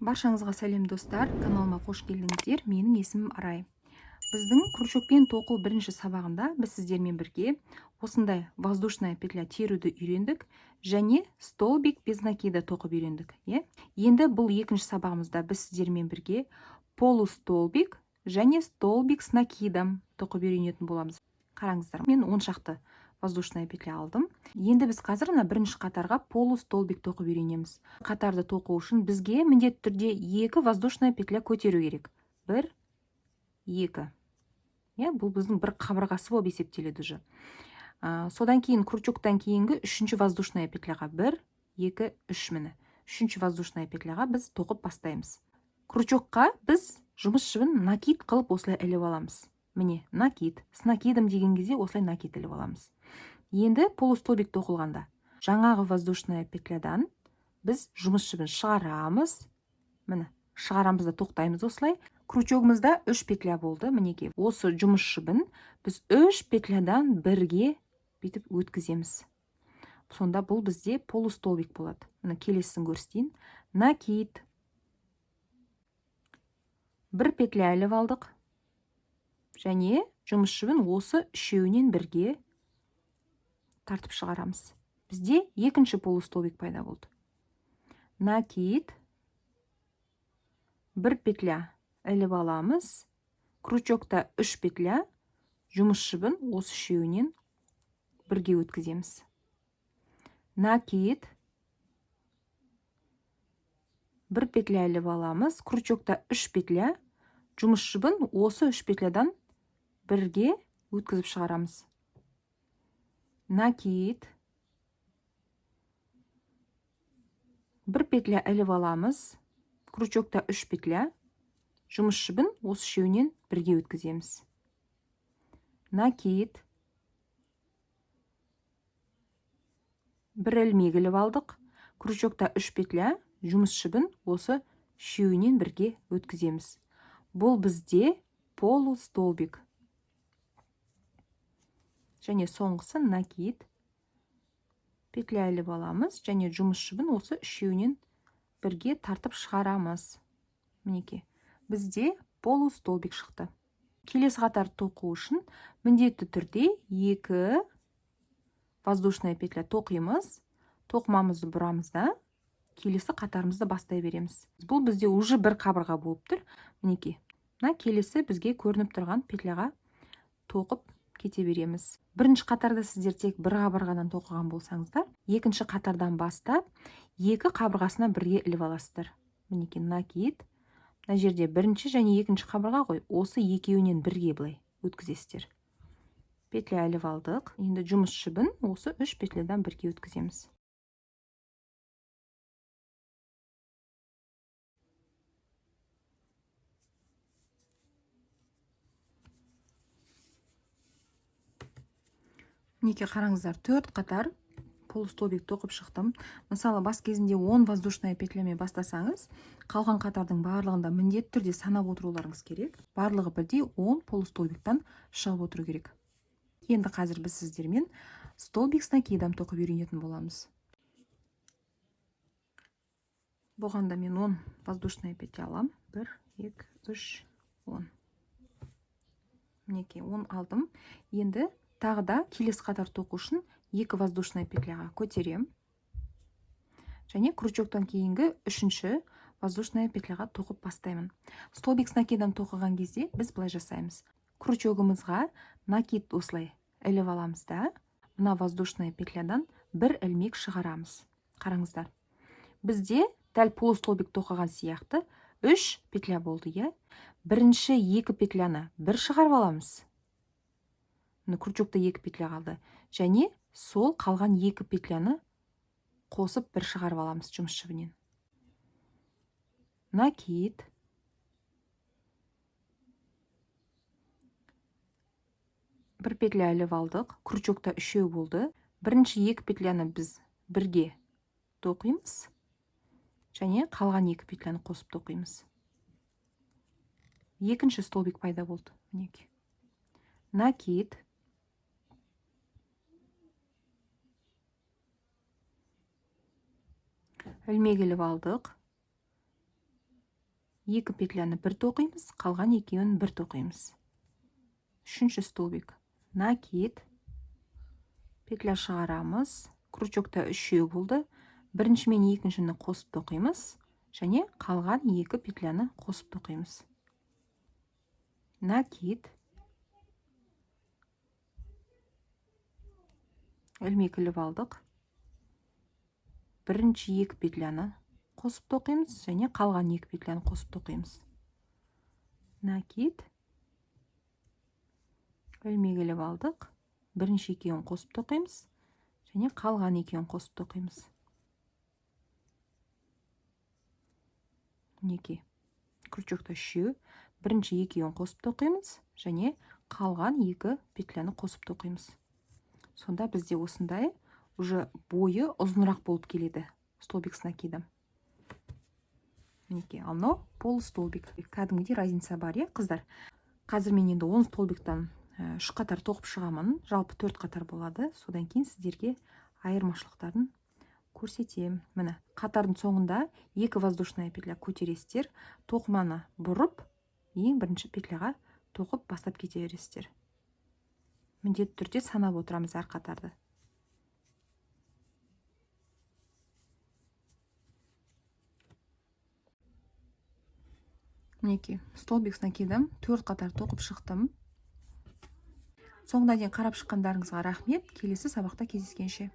Баршаңызға сәлем, достар! Каналыма қош келдіңіздер. Менің есімім Арай. Біздің крючокпен тоқу бірінші сабағында біз сіздермен бірге осындай воздушная петля теруді үйрендік және столбик без накида тоқып үйрендік, иә? Енді бұл екінші сабағымызда біз сіздермен бірге полустолбик және столбик с накидом тоқып үйренетін боламыз. Қараңыздар, мен 10 шақты воздушная петля алдым. Енді біз қазір мына бірінші қатарға полустолбик тоқып үйренеміз. Қатарды тоқу үшін бізге міндетті түрде 2 воздушная петля көтеру керек. 1, 2. Иә, бұл біздің бір қабырғасы болып есептеледі уже. Содан кейін крючоктан кейінгі үшінші воздушная петляға 1, 2, 3, міне. Үшінші воздушная петляға біз тоқып бастаймыз. Крючокқа біз жұмыс жібін накид қылып осылай іліп аламыз. Міне, накид. С накидом деген кезде осылай накид іліп аламыз. Енді полустолбик тоқылғанда жаңағы воздушная петлядан біз жұмыс жібін шығарамыз. Міне, шығарамыз да тоқтаймыз осылай. Крючогымызда 3 петля болды. Мінекей, осы жұмыс жібін біз 3 петлядан бірге бүйтіп өткіземіз. Сонда бұл бізде полустолбик болады. Міне, келесісін көрсетейін. Накид. Бір петля іліп алдық. Және жұмыс жібін осы үшеуінен бірге тартып шығарамыз. Бізде екінші полустолбик пайда болды. Накид. Бір петля іліп аламыз. Крючокта 3 петля, жұмыс жібін осы үшеуінен бірге өткіземіз. Накид. Бір петля іліп аламыз. Крючокта 3 петля, жұмыс жібін осы 3 петлядан бірге өткізіп шығарамыз. Накид. Бір петля іліп аламыз. Крючокта 3 петля, жұмыс жібін осы үшеуінен бірге өткіземіз. Накид. Бір ілмек іліп алдық. Крючокта 3 петля, жұмыс жібін осы үшеуінен бірге өткіземіз. Бұл бізде полустолбик. Және соңғысы накид. Петля іліп аламыз және жұмыс жібін осы үшеуінен бірге тартып шығарамыз. Мінекей, бізде полустолбик шықты. Келесі қатар тоқу үшін міндетті түрде 2 воздушная петля тоқимыз. Тоқымамызды бұрамыз да келесі қатарымызды бастай береміз. Бұл бізде уже бір қабырға болып тұр. Мінекей, мына келесі бізге көрініп тұрған петляға тоқып кете береміз. Бірінші қатарда сіздер тек бір қабырғадан тоқыған болсаңыздар, екінші қатардан бастап екі қабырғасына бірге іліп аласыздар. Мінекей, накид. Мына жерде бірінші және екінші қабырға ғой, осы екеуінен бірге былай өткізесіздер. Петля іліп алдық. Енді жұмыс жібін осы 3 петлядан бірге өткіземіз. Мінекей, қараңыздар, 4 қатар полустолбик тоқып шықтым. Мысалы, бас кезінде 10 воздушная петлямен бастасаңыз, қалған қатардың барлығында міндетті түрде санап отыруларыңыз керек. Барлығы бірдей 10 полустолбиктан шығып отыру керек. Енді қазір біз сіздермен столбик с накидом тоқып үйренетін боламыз. Бұған да мен 10 воздушная петля алам. 1, 2, 3, 10. Мінекей, 10 алдым. Енді тағы да келесі қатар тоқу үшін 2 воздушная петляға көтерем. Және крючоктан кейінгі үшінші воздушная петляға тоқып бастаймын. Столбик с накидом тоқыған кезде біз былай жасаймыз. Крючогымызға накид осылай іліп аламыз да, мына воздушная петлядан бір ілмек шығарамыз. Қараңыздар. Бізде дәл полустолбик тоқыған сияқты 3 петля болды, иә? Бірінші 2 петляны бір шығарып аламыз. Міне, крючокта 2 петля қалды. Және сол қалған 2 петляны қосып бір шығарып аламыз жұмыс жібінен. Накид. Бір петля іліп алдық. Крючокта үшеу болды. Бірінші 2 петляны біз бірге тоқимыз. Және қалған 2 петляны қосып тоқимыз. Екінші столбик пайда болды. Мінекей. Накид. Ілмек іліп алдық. 2 петляны бір тоқимыз, қалған екеуін бір тоқимыз. Үшінші столбик накид, петля шығарамыз, крючокта үшеу болды. Бірінші мен екіншіні қосып тоқимыз және қалған 2 петляны қосып тоқимыз. Накид, ілмек іліп алдық. Бірінші 2 петляны қосып тоқимыз және қалған 2 петляны қосып тоқимыз. Накид, ілмек іліп алдық. Бірінші екеуін қосып тоқимыз және қалған екеуін қосып тоқимыз. Мінекей, крючокта үшеу, бірінші екеуін қосып тоқимыз және қалған 2 петляны қосып тоқимыз. Сонда бізде осындай уже бойы ұзынырақ болып келеді столбик с накидом. Мінекей, ал мынау полустолбик. Кәдімгідей разница бар, иә, қыздар? Қазір мен енді 10 столбиктан 3 қатар тоқып шығамын. Жалпы 4 қатар болады. Содан кейін сіздерге айырмашылықтарын көрсетемін. Міне, қатардың соңында 2 воздушная петля көтересіздер, тоқыманы бұрып, ең бірінші петляға тоқып бастап кете бересіздер. Міндетті түрде санап отырамыз әр қатарды. Мінекей, столбик с накидом 4 қатар тоқып шықтым. Соңына дейін қарап шыққандарыңызға рахмет. Келесі сабақта кездескенше.